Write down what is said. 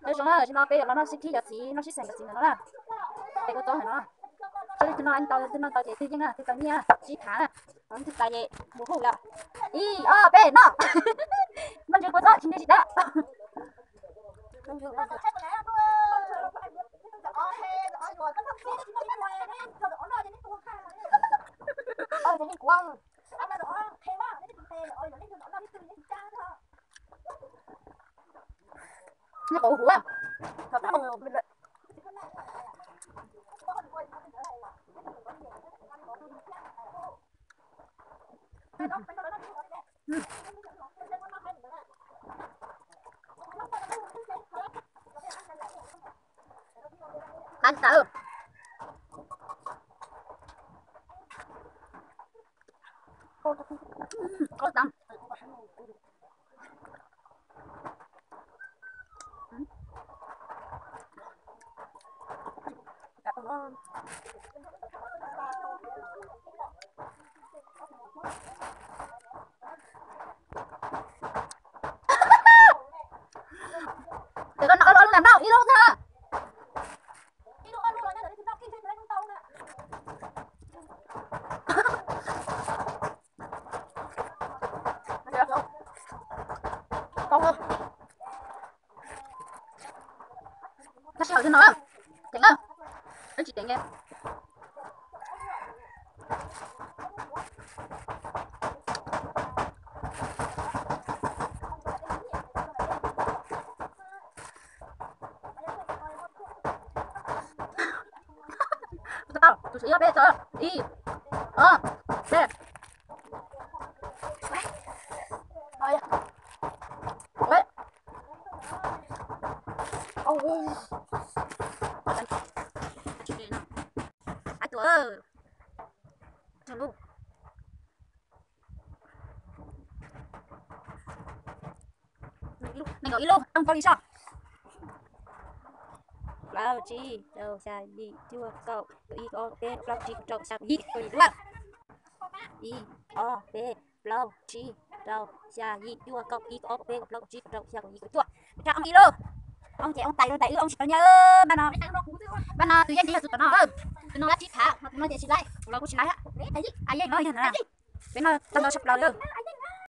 Nyob zoo na, zaum no peb yuav los noj sib khib cov txiv, noj sib xeem cov txiv ntawm no na. Peb kuj tau hais no, tus no tau ces twg yeej na, twg tau nyiaj sib tham na, twg tas ces mus hu lawm. Ib ob peb noj. Noj ntsis kua txob tsis nti tsis dab. Nyob qhov huv. Qab tawv. Qab tawv. Ces koj noj ob lub, ob lub ntawm no ib lub ntag. Noj sij hawm twg no, ceev na, peb tsis ceev li. Tus tau, tus tswv ib ob peb tau, ib, ob, peb. Ib tuam, nees nkaum ib lub, ib lub, plaub tsib rau xya yim cuaj kaum ib kaum ob kaum peb kaum plaub kaum tsib kaum rau xya kaum yim kaum cuaj. Ib, ob, peb, plaub, tsib, rau, xya, yim, cuaj, kaum, ib, kaum ob, kaum peb, kaum plaub, kaum tsib, kaum rau, xya, kaum yim, kaum cuaj. Rau ob ib lub. Ob ces ob tais rau tais wb ob tsis tau nyiaj. Npaj no, npaj no tus yeej ces yog tus tom no. Tus no lab tsib phav, tus no ces tsis laib, los kuj tsis laib. Yeej no yog na. Peb noj tau ntau tshaj plaws li.